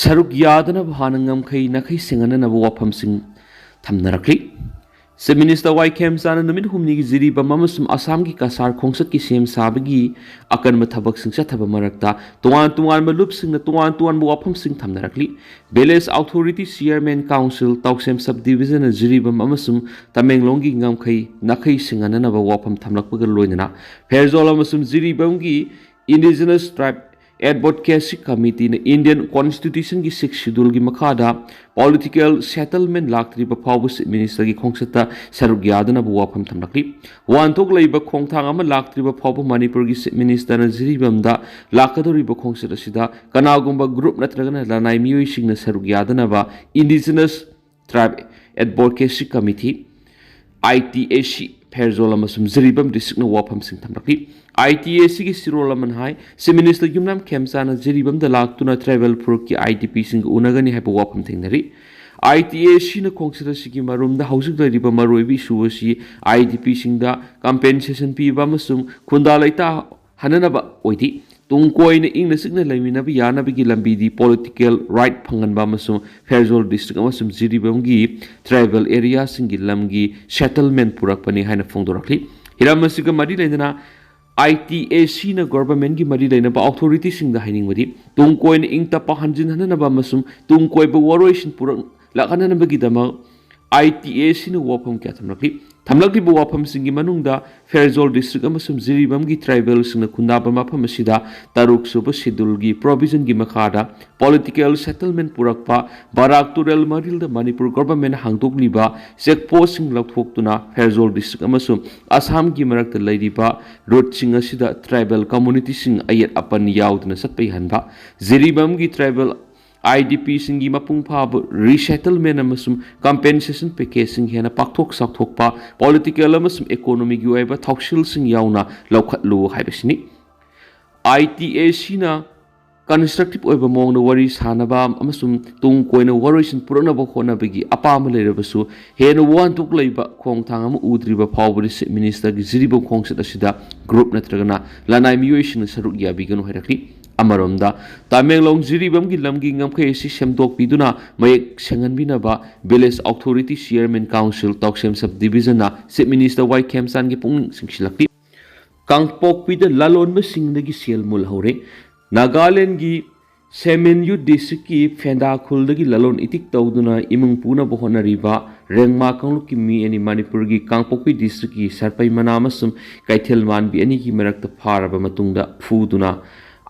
ꯁꯔꯨꯛ ꯌꯥꯗꯅꯕ ꯍꯥꯟꯅ ꯉꯝꯈꯩ ꯅꯥꯈꯩ ꯁꯦꯡꯍꯟꯅꯅꯕ ꯋꯥꯐꯝꯁꯤꯡ ꯊꯝꯅꯔꯛꯂꯤ꯫ Chief Minister ꯋꯥꯏ ꯈꯦꯝꯆꯥꯟꯅ ꯅꯨꯃꯤꯠ ꯍꯨꯝꯅꯤꯒꯤ ꯖꯤꯔꯤꯕꯥꯝ ꯑꯃꯁꯨꯡ ꯑꯁꯥꯝꯒꯤ ꯀꯁꯥꯔ ꯈꯣꯡꯆꯠꯀꯤ ꯁꯦꯝ ꯁꯥꯕꯒꯤ ꯑꯀꯟꯕ ꯊꯕꯛꯁꯤꯡ ꯆꯠꯊꯕ ꯃꯔꯛꯇ ꯇꯣꯉꯥꯟ ꯇꯣꯉꯥꯟꯕ ꯂꯨꯞꯁꯤꯡꯅ ꯇꯣꯉꯥꯟ ꯇꯣꯉꯥꯟꯕ ꯋꯥꯐꯝꯁꯤꯡ ꯊꯝꯅꯔꯛꯂꯤ꯫ Village Authority Chairman Council, ꯇꯥꯎꯁꯦꯝ Sub Division ꯅ ꯖꯤꯔꯤꯕꯥꯝ ꯑꯃꯁꯨꯡ ꯇꯃꯦꯡꯂꯣꯡꯒꯤ ꯉꯝꯈꯩ ꯅꯥꯈꯩ ꯁꯤꯡꯍꯟꯅꯅꯕ ꯋꯥꯐꯝ ꯊꯝꯂꯛꯄꯒ ꯂꯣꯏꯅꯅ ꯐꯦꯔꯖꯣꯜ ꯑꯃꯁꯨꯡ ꯖꯤꯔꯤꯕꯥꯝꯒꯤ Indigenous Tribe Advocacy Committee ꯅ Indian Constitution ꯒꯤ Sixth Schedule ꯒꯤ ꯃꯈꯥꯗ political settlement ꯂꯥꯛꯇ꯭ꯔꯤꯕ ꯐꯥꯎꯕ Chief Minister ꯒꯤ ꯈꯣꯡꯆꯠꯇ ꯁꯔꯨꯛ ꯌꯥꯗꯅꯕ ꯋꯥꯐꯝ ꯊꯝꯂꯛꯂꯤ꯫ ꯋꯥꯍꯟꯊꯣꯛ ꯂꯩꯕ ꯈꯣꯡꯊꯥꯡ ꯑꯃ ꯂꯥꯛꯇ꯭ꯔꯤꯕ ꯐꯥꯎꯕ ꯃꯅꯤꯄꯨꯔꯒꯤ Chief Minister ꯅ ꯖꯤꯔꯤꯕꯥꯝꯗ ꯂꯥꯛꯀꯗꯧꯔꯤꯕ ꯈꯣꯡꯆꯠ ꯑꯁꯤꯗ ꯀꯅꯥꯒꯨꯝꯕ group ꯅꯠꯇ꯭ꯔꯒꯅ ꯂꯅꯥꯏ ꯃꯤꯑꯣꯏꯁꯤꯡꯅ ꯁꯔꯨꯛ ꯌꯥꯗꯅꯕ Indigenous Tribe Advocacy Committee, I T A C, Pherzawl ꯑꯃꯁꯨꯡ ꯖꯤꯔꯤꯕꯥꯝ district ꯅ ꯋꯥꯐꯝꯁꯤꯡ ꯊꯝꯂꯛꯂꯤ꯫ I T A C ꯒꯤ ꯁꯤꯔꯣꯜ ꯑꯃꯅ ꯍꯥꯏ, Chief Minister ꯌꯨꯝꯅꯥꯝ ꯈꯦꯝꯆꯥꯟꯅ ꯖꯤꯔꯤꯕꯥꯝꯗ ꯂꯥꯛꯇꯨꯅ tribal ꯐꯨꯔꯨꯞꯀꯤ I D P ꯁꯤꯡꯒ ꯎꯅꯒꯅꯤ ꯍꯥꯏꯕ ꯋꯥꯐꯝ ꯊꯦꯡꯅꯔꯤ꯫ I T A C ꯅ ꯈꯣꯡꯆꯠ ꯑꯁꯤꯒꯤ ꯃꯔꯨꯝꯗ ꯍꯧꯖꯤꯛ ꯂꯩꯔꯤꯕ ꯃꯔꯨꯑꯣꯏꯕ issue ꯑꯁꯤ I D P ꯁꯤꯡꯗ compensation ꯄꯤꯕ ꯑꯃꯁꯨꯡ ꯈꯨꯟꯗꯥ ꯂꯩꯇꯥ ꯍꯟꯅꯅꯕ ꯑꯣꯏꯗꯦ꯫ ꯇꯨꯡ ꯀꯣꯏꯅ ꯏꯪꯅ ꯆꯤꯛꯅ ꯂꯩꯃꯤꯟꯅꯕ ꯌꯥꯅꯕꯒꯤ ꯂꯝꯕꯤꯗꯤ political right ꯐꯪꯍꯟꯕ ꯑꯃꯁꯨꯡ ꯐꯦꯔꯖꯣꯜ district ꯑꯃꯁꯨꯡ ꯖꯤꯔꯤꯕꯥꯝꯒꯤ tribal area ꯁꯤꯡꯒꯤ ꯂꯝꯒꯤ settlement ꯄꯨꯔꯛꯄꯅꯤ ꯍꯥꯏꯅ ꯐꯣꯡꯗꯣꯔꯛꯂꯤ꯫ ꯍꯤꯔꯝ ꯑꯁꯤꯒ ꯃꯔꯤ ꯂꯩꯅꯅ I T A C ꯅ government ꯀꯤ ꯃꯔꯤ ꯂꯩꯅꯕ authority ꯁꯤꯡꯗ ꯍꯥꯏꯅꯤꯡꯕꯗꯤ, ꯇꯨꯡ ꯀꯣꯏꯅ ꯏꯪ ꯇꯞꯄ ꯍꯟꯖꯤꯟꯍꯟꯅꯕ ꯑꯃꯁꯨꯡ ꯇꯨꯡ ꯀꯣꯏꯕ ꯋꯥꯔꯣꯏꯁꯤꯟ ꯄꯨꯔꯛ-, ꯂꯥꯛꯍꯟꯅꯕꯒꯤꯗꯃꯛ I T A C ꯅ ꯋꯥꯐꯝ ꯀꯌꯥ ꯊꯝꯂꯛꯂꯤ꯫ ꯊꯝꯂꯛꯂꯤꯕ ꯋꯥꯐꯝꯁꯤꯡꯒꯤ ꯃꯅꯨꯡꯗ ꯐꯦꯔꯖꯣꯜ district ꯑꯃꯁꯨꯡ ꯖꯤꯔꯤꯕꯥꯝꯒꯤ tribal ꯁꯤꯡꯅ ꯈꯨꯟꯗꯥꯕ ꯃꯐꯝ ꯑꯁꯤꯗ ꯇꯔꯨꯛ ꯁꯨꯕ schedule ꯒꯤ provision ꯒꯤ ꯃꯈꯥꯗ political settlement ꯄꯨꯔꯛꯄ, ꯕꯔꯥꯛ ꯇꯨꯔꯦꯜ ꯃꯔꯤꯜꯗ ꯃꯅꯤꯄꯨꯔ government ꯅ ꯍꯥꯡꯗꯣꯛꯂꯤꯕ check post ꯁꯤꯡ ꯂꯧꯊꯣꯛꯇꯨꯅ ꯐꯦꯔꯖꯣꯜ district ꯑꯃꯁꯨꯡ ꯑꯁꯥꯝꯒꯤ ꯃꯔꯛꯇ ꯂꯩꯔꯤꯕ route ꯁꯤꯡ ꯑꯁꯤꯗ tribal community ꯁꯤꯡ ꯑꯌꯦꯠ ꯑꯄꯟ ꯌꯥꯎꯗꯅ ꯆꯠꯄ ꯌꯥꯍꯟꯕ, ꯖꯤꯔꯤꯕꯥꯝꯒꯤ tribal I D P ꯁꯤꯡꯒꯤ ꯃꯄꯨꯡ ꯐꯥꯕ resettlement ꯑꯃꯁꯨꯡ compensation package ꯁꯤꯡ ꯍꯦꯟꯅ ꯄꯥꯛꯊꯣꯛ ꯆꯥꯎꯊꯣꯛꯄ, political ꯑꯃꯁꯨꯡ economy ꯒꯤ ꯑꯣꯏꯕ ꯊꯧꯁꯤꯜꯁꯤꯡ ꯌꯥꯎꯅ ꯂꯧꯈꯠꯂꯨ ꯍꯥꯏꯕꯁꯤꯅꯤ꯫ I T A C ꯅ constructive ꯑꯣꯏꯕ ꯃꯑꯣꯡꯗ ꯋꯥꯔꯤ ꯁꯥꯅꯕ ꯑꯃꯁꯨꯡ ꯇꯨꯡ ꯀꯣꯏꯅ ꯋꯥꯔꯣꯏꯁꯤꯟ ꯄꯨꯔꯛꯅꯕ ꯍꯣꯠꯅꯕꯒꯤ ꯑꯄꯥꯝꯕ ꯂꯩꯔꯕꯁꯨ, ꯍꯦꯟꯅ ꯋꯥꯍꯟꯊꯣꯛ ꯂꯩꯕ ꯈꯣꯡꯊꯥꯡ ꯑꯃ ꯎꯗ꯭ꯔꯤꯕ ꯐꯥꯎꯕꯗꯤ Chief Minister ꯒꯤ ꯖꯤꯔꯤꯕꯥꯝ ꯈꯣꯡꯆꯠ ꯑꯁꯤꯗ group ꯅꯠꯇ꯭ꯔꯒꯅ ꯂꯅꯥꯏ ꯃꯤꯑꯣꯏꯁꯤꯡꯅ ꯁꯔꯨꯛ ꯌꯥꯕꯤꯒꯅꯨ ꯍꯥꯏꯔꯛꯂꯤ꯫ ꯑꯃꯔꯣꯝꯗ, ꯇꯃꯦꯡꯂꯣꯡ ꯖꯤꯔꯤꯕꯥꯝꯒꯤ ꯂꯝꯒꯤ ꯉꯝꯈꯩ ꯑꯁꯤ ꯁꯦꯝꯗꯣꯛꯄꯤꯗꯨꯅ ꯃꯌꯦꯛ ꯁꯦꯡꯍꯟꯕꯤꯅꯕ Village Authority Chairman Council ꯇꯧꯁꯦꯝ Sub Division ꯅ Chief Minister ꯋꯥꯏ ꯈꯦꯝꯆꯥꯟꯒꯤ ꯄꯨꯛꯅꯤꯡ ꯆꯤꯡꯁꯤꯜꯂꯛꯂꯤ꯫ ꯀꯥꯡꯄꯣꯛꯄꯤꯗ ꯂꯂꯣꯟꯕꯁꯤꯡꯗꯒꯤ ꯁꯦꯜ ꯃꯨꯜꯍꯧꯔꯦ꯫ ꯅꯥꯒꯥꯂꯦꯟꯒꯤ ꯁꯦꯃꯦꯟꯌꯨ ꯗꯤꯁꯇ꯭ꯔꯤꯛꯀꯤ ꯐꯦꯟꯗꯥ ꯈꯨꯜꯗꯒꯤ ꯂꯂꯣꯟ ꯏꯇꯤꯛ ꯇꯧꯗꯨꯅ ꯏꯃꯨꯡ ꯄꯨꯅꯕ ꯍꯣꯠꯅꯔꯤꯕ ꯔꯦꯡꯃꯥ ꯀꯥꯡꯂꯨꯞꯀꯤ ꯃꯤ ꯑꯅꯤ ꯃꯅꯤꯄꯨꯔꯒꯤ ꯀꯥꯡꯄꯣꯛꯄꯤ ꯗꯤꯁꯇ꯭ꯔꯤꯛꯀꯤ ꯁꯔꯄꯩ ꯃꯅꯥ ꯑꯃꯁꯨꯡ ꯀꯩꯊꯦꯜ ꯃꯥꯟꯕꯤ ꯑꯅꯤꯒꯤ ꯃꯔꯛꯇ ꯐꯥꯔꯕ ꯃꯇꯨꯡꯗ ꯐꯨꯗꯨꯅ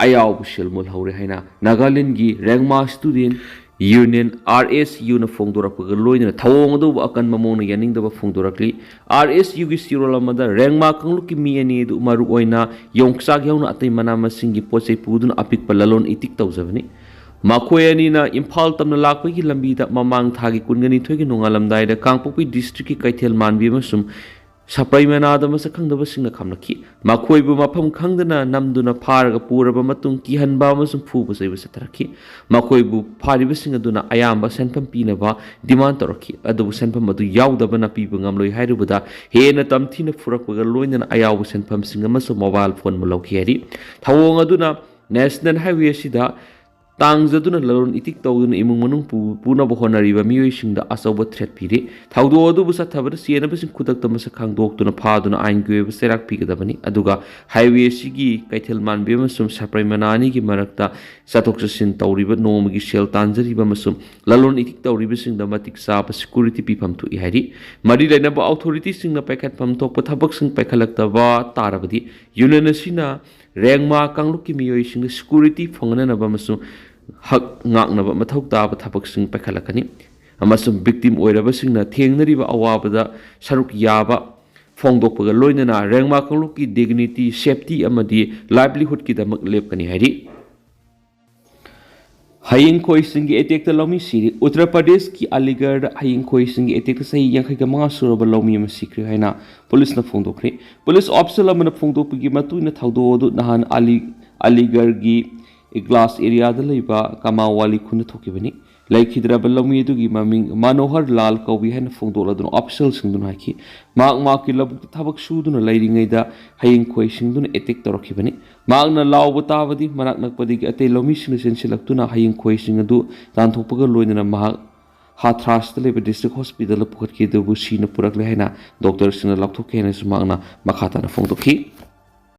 ꯑꯌꯥꯎꯕ ꯁꯦꯜ ꯃꯨꯜꯍꯧꯔꯦ ꯍꯥꯏꯅ ꯅꯥꯒꯥꯂꯦꯟꯒꯤ ꯔꯦꯡꯃꯥ ꯁ꯭ꯇꯨꯗꯦꯟ ꯌꯨꯅꯤꯌꯟ, RSU ꯅ ꯐꯣꯡꯗꯣꯔꯛꯄꯒ ꯂꯣꯏꯅꯅ ꯊꯧꯑꯣꯡ ꯑꯗꯨꯕꯨ ꯑꯀꯟꯕ ꯃꯑꯣꯡꯗ ꯌꯥꯅꯤꯡꯗꯕ ꯐꯣꯡꯗꯣꯔꯛꯂꯤ꯫ RSU ꯒꯤ ꯆꯦꯔꯣꯜ ꯑꯃꯗ ꯔꯦꯡꯃꯥ ꯀꯥꯡꯂꯨꯞꯀꯤ ꯃꯤ ꯑꯅꯤ ꯑꯗꯨ ꯃꯔꯨꯑꯣꯏꯅ ꯌꯣꯡꯆꯥꯛ ꯌꯥꯎꯅ ꯑꯇꯩ ꯃꯅꯥ ꯃꯁꯤꯡꯒꯤ ꯄꯣꯠ ꯆꯩ ꯄꯨꯗꯨꯅ ꯑꯄꯤꯛꯄ ꯂꯂꯣꯟ ꯏꯇꯤꯛ ꯇꯧꯖꯕꯅꯤ꯫ ꯃꯈꯣꯏ ꯑꯅꯤꯅ ꯏꯝꯐꯥꯜ ꯇꯝꯅ ꯂꯥꯛꯄꯒꯤ ꯂꯝꯕꯤꯗ ꯃꯃꯥꯡ ꯊꯥꯒꯤ ꯀꯨꯟꯒ ꯅꯤꯊꯣꯏꯒꯤ ꯅꯣꯡꯉꯥꯜꯂꯝꯗꯥꯏꯗ ꯀꯥꯡꯄꯣꯛꯄꯤ ꯗꯤꯁꯇ꯭ꯔꯤꯛꯀꯤ ꯀꯩꯊꯦꯜ ꯃꯥꯟꯕꯤ ꯑꯃꯁꯨꯡ ꯁꯄ꯭ꯔꯩ ꯃꯅꯥꯗ ꯃꯁꯛ ꯈꯪꯗꯕꯁꯤꯡꯅ ꯈꯥꯝꯂꯛꯈꯤ꯫ ꯃꯈꯣꯏꯕꯨ ꯃꯐꯝ ꯈꯪꯗꯅ ꯅꯝꯗꯨꯅ ꯐꯥꯔꯒ ꯄꯨꯔꯕ ꯃꯇꯨꯡ ꯀꯤꯍꯟꯕ ꯑꯃꯁꯨꯡ ꯐꯨꯕ ꯆꯩꯕ ꯆꯠꯊꯔꯛꯈꯤ꯫ ꯃꯈꯣꯏꯕꯨ ꯐꯥꯔꯤꯕꯁꯤꯡ ꯑꯗꯨꯅ ꯑꯌꯥꯝꯕ ꯁꯦꯟꯐꯝ ꯄꯤꯅꯕ ꯗꯤꯃꯥꯟ ꯇꯧꯔꯛꯈꯤ, ꯑꯗꯨꯕꯨ ꯁꯦꯟꯐꯝ ꯑꯗꯨ ꯌꯥꯎꯗꯕꯅ ꯄꯤꯕ ꯉꯝꯂꯣꯏ ꯍꯥꯏꯔꯨꯕꯗ ꯍꯦꯟꯅ ꯇꯝꯊꯤꯅ ꯐꯨꯔꯛꯄꯒ ꯂꯣꯏꯅꯅ ꯑꯌꯥꯎꯕ ꯁꯦꯟꯐꯝꯁꯤꯡ ꯑꯃꯁꯨꯡ ꯃꯣꯕꯥꯏꯜ ꯐꯣꯟꯕꯨ ꯂꯧꯈꯤ ꯍꯥꯏꯔꯤ꯫ ꯊꯧꯑꯣꯡ ꯑꯗꯨꯅ ꯅꯦꯁꯅꯦꯜ ꯍꯥꯏꯋꯦ ꯑꯁꯤꯗ ꯇꯥꯡꯖꯗꯨꯅ ꯂꯂꯣꯟ ꯏꯇꯤꯛ ꯇꯧꯗꯨꯅ ꯏꯃꯨꯡ ꯃꯅꯨꯡ ꯄꯨ-, ꯄꯨꯅꯕ ꯍꯣꯠꯅꯔꯤꯕ ꯃꯤꯑꯣꯏꯁꯤꯡꯗ ꯑꯆꯧꯕ ꯊ꯭ꯔꯦꯠ ꯄꯤꯔꯤ꯫ ꯊꯧꯗꯣꯛ ꯑꯗꯨꯕꯨ ꯆꯠꯊꯕꯗ ꯆꯦꯟꯅꯕꯁꯤꯡ ꯈꯨꯗꯛꯇ ꯃꯁꯛ ꯈꯪꯗꯣꯛꯇꯨꯅ ꯐꯥꯗꯨꯅ ꯑꯥꯏꯟꯒꯤ ꯑꯣꯏꯕ ꯆꯩꯔꯥꯛ ꯄꯤꯒꯗꯕꯅꯤ, ꯑꯗꯨꯒ ꯍꯥꯏꯋꯦ ꯑꯁꯤꯒꯤ ꯀꯩꯊꯦꯜ ꯃꯥꯟꯕꯤ ꯑꯃꯁꯨꯡ ꯁꯄ꯭ꯔꯩ ꯃꯅꯥ ꯑꯅꯤꯒꯤ ꯃꯔꯛꯇ ꯆꯠꯊꯣꯛ ꯆꯠꯁꯤꯟ ꯇꯧꯔꯤꯕ, ꯅꯣꯡꯃꯒꯤ ꯁꯦꯜ ꯇꯥꯟꯖꯔꯤꯕ ꯑꯃꯁꯨꯡ ꯂꯂꯣꯟ ꯏꯇꯤꯛ ꯇꯧꯔꯤꯕꯁꯤꯡꯗ ꯃꯇꯤꯛ ꯆꯥꯕ ꯁꯦꯀ꯭ꯌꯨꯔꯤꯇꯤ ꯄꯤꯐꯝ ꯊꯣꯛꯏ ꯍꯥꯏꯔꯤ꯫ ꯃꯔꯤ ꯂꯩꯅꯕ ꯑꯣꯊꯣꯔꯤꯇꯤꯁꯤꯡꯅ ꯄꯥꯏꯈꯠꯐꯝ ꯊꯣꯛꯄ ꯊꯕꯛꯁꯤꯡ ꯄꯥꯏꯈꯠꯂꯛꯇꯕ ꯇꯥꯔꯕꯗꯤ ꯌꯨꯅꯤꯌꯟ ꯑꯁꯤꯅ ꯔꯦꯡꯃꯥ ꯀꯥꯡꯂꯨꯞꯀꯤ ꯃꯤꯑꯣꯏꯁꯤꯡꯗ ꯁꯦꯀ꯭ꯌꯨꯔꯤꯇꯤ ꯐꯪꯍꯟꯅꯕ ꯑꯃꯁꯨꯡ ꯍꯛ ꯉꯥꯛꯅꯕ ꯃꯊꯧ ꯇꯥꯕ ꯊꯕꯛꯁꯤꯡ ꯄꯥꯏꯈꯠꯂꯛꯀꯅꯤ ꯑꯃꯁꯨꯡ ꯚꯤꯛꯇꯤꯝ ꯑꯣꯏꯔꯕꯁꯤꯡꯅ ꯊꯦꯡꯅꯔꯤꯕ ꯑꯋꯥꯕꯗ ꯁꯔꯨꯛ ꯌꯥꯕ ꯐꯣꯡꯗꯣꯛꯄꯒ ꯂꯣꯏꯅꯅ ꯔꯦꯡꯃꯥ ꯀꯥꯡꯂꯨꯞꯀꯤ ꯗꯤꯒꯅꯤꯇꯤ, ꯁꯦꯐꯇꯤ ꯑꯃꯗꯤ ꯂꯥꯏꯚꯂꯤꯍꯨꯗꯀꯤꯗꯃꯛ ꯂꯦꯞꯀꯅꯤ ꯍꯥꯏꯔꯤ꯫ ꯍꯌꯤꯡꯈꯣꯏꯁꯤꯡꯒꯤ ꯑꯦꯇꯦꯛꯇ ꯂꯧꯃꯤ ꯁꯤꯔꯤ꯫ ꯎꯠꯇꯔ ꯄ꯭ꯔꯗꯦꯁꯀꯤ ꯑꯂꯤꯒꯔꯗ ꯍꯌꯤꯡꯈꯣꯏꯁꯤꯡꯒꯤ ꯑꯦꯇꯦꯛꯇ ꯆꯍꯤ ꯌꯥꯡꯈꯩꯒ ꯃꯉꯥ ꯁꯨꯔꯕ ꯂꯧꯃꯤ ꯑꯃ ꯁꯤꯈ꯭ꯔꯦ ꯍꯥꯏꯅ ꯄꯨꯂꯤꯁꯅ ꯐꯣꯡꯗꯣꯛꯈ꯭ꯔꯦ꯫ ꯄꯨꯂꯤꯁ ꯑꯣꯐꯤꯁꯦꯜ ꯑꯃꯅ ꯐꯣꯡꯗꯣꯛꯄꯒꯤ ꯃꯇꯨꯡ ꯏꯟꯅ ꯊꯧꯗꯣꯛ ꯑꯗꯨ ꯅꯍꯥꯟ ꯑꯂꯤ-, ꯑꯂꯤꯒꯔꯒꯤ ꯏꯒ꯭ꯂꯥꯁ ꯑꯦꯔꯤꯌꯥꯗ ꯂꯩꯕ ꯀꯃꯥꯋꯥꯂꯤ ꯈꯨꯟꯗ ꯊꯣꯛꯈꯤꯕꯅꯤ꯫ ꯂꯩꯈꯤꯗ꯭ꯔꯕ ꯂꯧꯃꯤ ꯑꯗꯨꯒꯤ ꯃꯃꯤꯡ ꯃꯅꯣꯍꯔ ꯂꯥꯜ ꯀꯧꯏ ꯍꯥꯏꯅ ꯐꯣꯡꯗꯣꯛꯂꯗꯨꯅ ꯑꯣꯐꯤꯁꯤꯌꯦꯜꯁꯤꯡꯗꯨꯅ ꯍꯥꯏꯈꯤ꯫ ꯃꯍꯥꯛ ꯃꯍꯥꯛꯀꯤ ꯂꯧꯕꯨꯛꯇ ꯊꯕꯛ ꯁꯨꯗꯨꯅ ꯂꯩꯔꯤꯉꯩꯗ ꯍꯌꯤꯡ ꯈꯣꯏꯁꯤꯡꯗꯨꯅ ꯑꯦꯇꯦꯛ ꯇꯧꯔꯛꯈꯤꯕꯅꯤ꯫ ꯃꯍꯥꯛꯅ ꯂꯥꯎꯕ ꯇꯥꯕꯗꯤ ꯃꯅꯥꯛ ꯅꯛꯄꯗꯒꯤ ꯑꯇꯩ ꯂꯧꯃꯤꯁꯤꯡꯅ ꯆꯦꯟꯁꯤꯜꯂꯛꯇꯨꯅ ꯍꯌꯤꯡ ꯈꯣꯏꯁꯤꯡ ꯑꯗꯨ ꯇꯥꯟꯊꯣꯛꯄꯒ ꯂꯣꯏꯅꯅ ꯃꯍꯥꯛ ꯍꯥꯊ꯭ꯔꯥꯁꯇ ꯂꯩꯕ ꯗꯤꯁꯇ꯭ꯔꯤꯛ ꯍꯣꯁꯄꯤꯇꯥꯜꯗ ꯄꯨꯈꯠꯈꯤ, ꯑꯗꯨꯕꯨ ꯁꯤꯅ ꯄꯨꯔꯛꯂꯦ ꯍꯥꯏꯅ ꯗꯣꯛꯇꯔꯁꯤꯡꯅ ꯂꯥꯎꯊꯣꯛꯈꯤ ꯍꯥꯏꯅꯁꯨ ꯃꯍꯥꯛꯅ ꯃꯈꯥ ꯇꯥꯅ ꯐꯣꯡꯗꯣꯛꯈꯤ꯫